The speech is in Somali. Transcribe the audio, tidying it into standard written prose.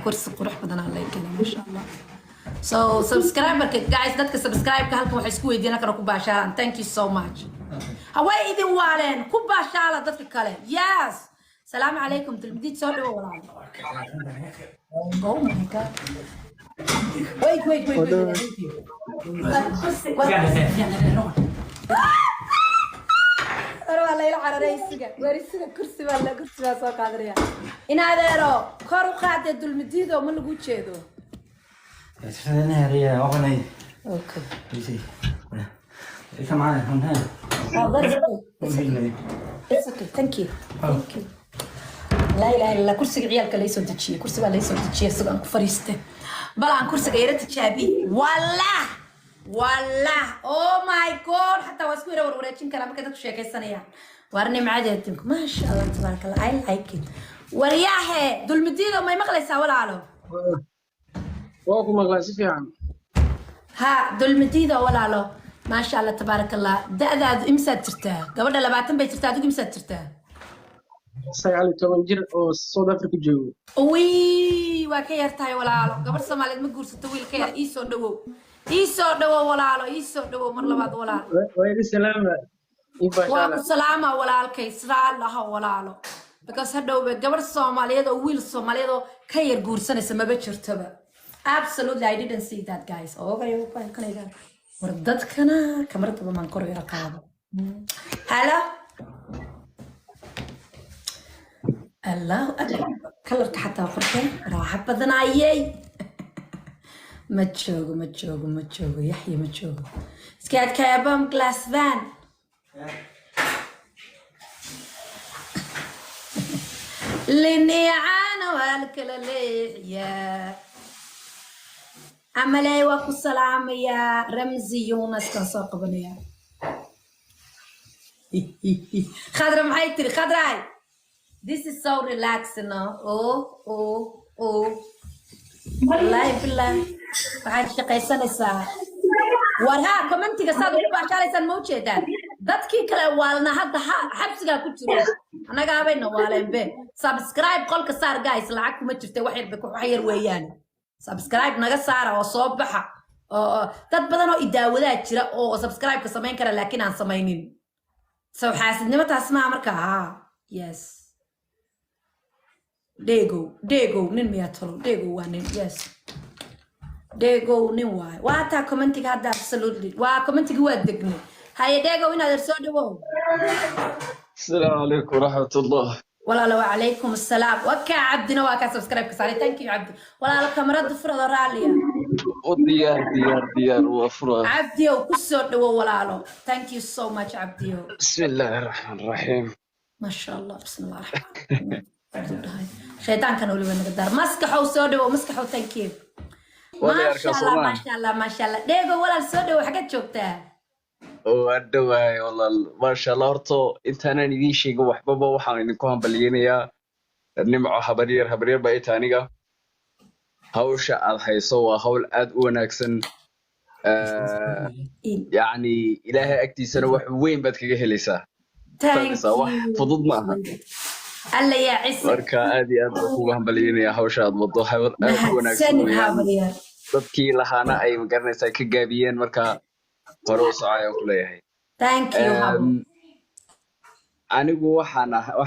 Kursi qurux badan aa laga keenay, maasha Allah. So subscriberka, guys, dadka subscribe-ka halkan waxay isku weydiin halkan oo ku baashaalaan. Thank you so much. Haway idin waaleen, ku baashaala dadka kale. Yes, salaamu calaykum. Dulmidiid, soo dhawo walaalo. Oh my God, wait, wait, wait, wait, wait. Thank you. Kursi. War waa layla cararaysiga, warisiga. Kursi baa la, kursi baa soo qaadanaya. In adeero kor u qaadee, Dulmidiido, ma lagu jeedo. Den här är op en nej. Okay. Vi ser. Det kan man den här. Oh, that's okay. It's okay. It's okay. Thank you. Thank you. Laa ilaha illa. Kursiga ciyaalka laysoo dejiyey, kursi baa laysoo dejiyey isagoo aan ku fariistay. Bal aan kursiga yara tijaabiye. Wallah, wallah, oh my God, xataa waa isku yara warwareejin karaa markay dadku sheekaysanayaan. Waar nimcada adduunka, maasha Allah, tabaaraka Allah, I like it. Waryaahe, Dulmidiido, may maqlaysaa, walaalo? Waa ku maqlaa si fiican. Ha, Dulmidiido, walaalo, maasha Allah, tabaaraka Allah. Da'daadu imsaad jirtaa? Gabadha 20 bay jirtaa, adigu imsaad jirtaa? 19 jir oo South Africa joogo. Wii, waa ka yar tahay, walaalo. Gabadh Soomaaliyeed ma guursato wiil ka yar. Ii soo dhawow, ii soo dhawow, walaalo, ii soo dhawow mar labaad, walaalo. Waa idin salaama ii Waa baashaala. ku salaama, walaalkay, sidaa dhaho, walaalo, because hadhowba gabadh Soomaaliyeed oo wiil Soomaaliyeed oo ka yar guursanaysa maba jirtoba. Absolutely, I didn't see that, guys. Okay, kanayga war dadkana kamaradaba maan kor yara qaado. Halo, Allahu akbar, kalarka xataa qorxeen, raaxo badanayey. Ma joogo, ma joogo, ma joogo Yaxya, ma joogo. Iska adkaaya glass van. Liniicana waa la kala leexiyaa. Amaley, waa ku salaamayaa. Ramzi Yunaskan soo qabanayaa. Khadra maxay tiri? Khadray, this is so relaxing, no? Oh, wallaahi billahi, waxaad shaqaysanaysaa. War haa, commentiga saad ugu baashaalaysaan ma ujeedaan? Dadkii kale waalna hadda xabsigaa ku jiro, annagaabayna waaleenbe. Subscribe qolka saar, guys, lacag kuma jirta, wax yar wax yar weeyaan. Subscribe naga saara oo soo baxa, oo dad badan oo idaawadaa jira oo subscribe-ka samayn kara laakiin aan samaynin. So xaasidnimo taas maa marka. Haa, yes, Dhegow, Dhegow nin miyaa talo? Dhegow waa nin. Yes, Dhegow nin waayo. Waa taa commentiga hadda, absolutely, waa commentiga, waa degnay. Haye Dhegow, inaad er soo dhawow. السلام عليكم ورحمة الله. Walaalo, wacalaykum assalaam. Waa kaa Cabdina, waa kaa subscribe ka saaray. Thank you, Cabdi. Walaalo, kamarada furado, raalliya. وديار ديار ديار وفرا. Cabdiyow, ku soo dhawow, walaalo. Thank you so much, Cabdiyow. بسم الله الرحمن الرحيم. Maasha Allah, bismi allah raxmaan dhahay, shaydaankan weliba naga daar. Maskaxow, soo dhawow, Maskaxow. Thank you. Wala Maasha arkaa. Allah. Soomaa. Maasha Allah, maasha Allah. Dheego, walaal, soo dhawow. Xaggeed joogtaa? Waa dhawahay, walaal, maasha Allah. Horta intaanan idiin sheegin waxbaba, waxaan idinku hambalyeynayaa Nimco, habaryar, habaryar baa ita aniga. Hawsha aad hayso waa hawl aad u wanaagsan. Yacni Ilaahay agtiisana wax weyn baad kaga helaysaa. Thank Fahmaysaa, wax you. fudud ma aha. Alla yaa cise. Marka aad iyo aad baan kugu hambalyeynayaa hawsha aad wado, hawl aad u wanaagsan Mahadsanid, weeyaan. Habaryar. Dadkii lahaana ay magaranaysaa ka gaabiyeen, marka hore u soco ayaan ku leeyahay. Thank you, habo. Anigu waxaan ah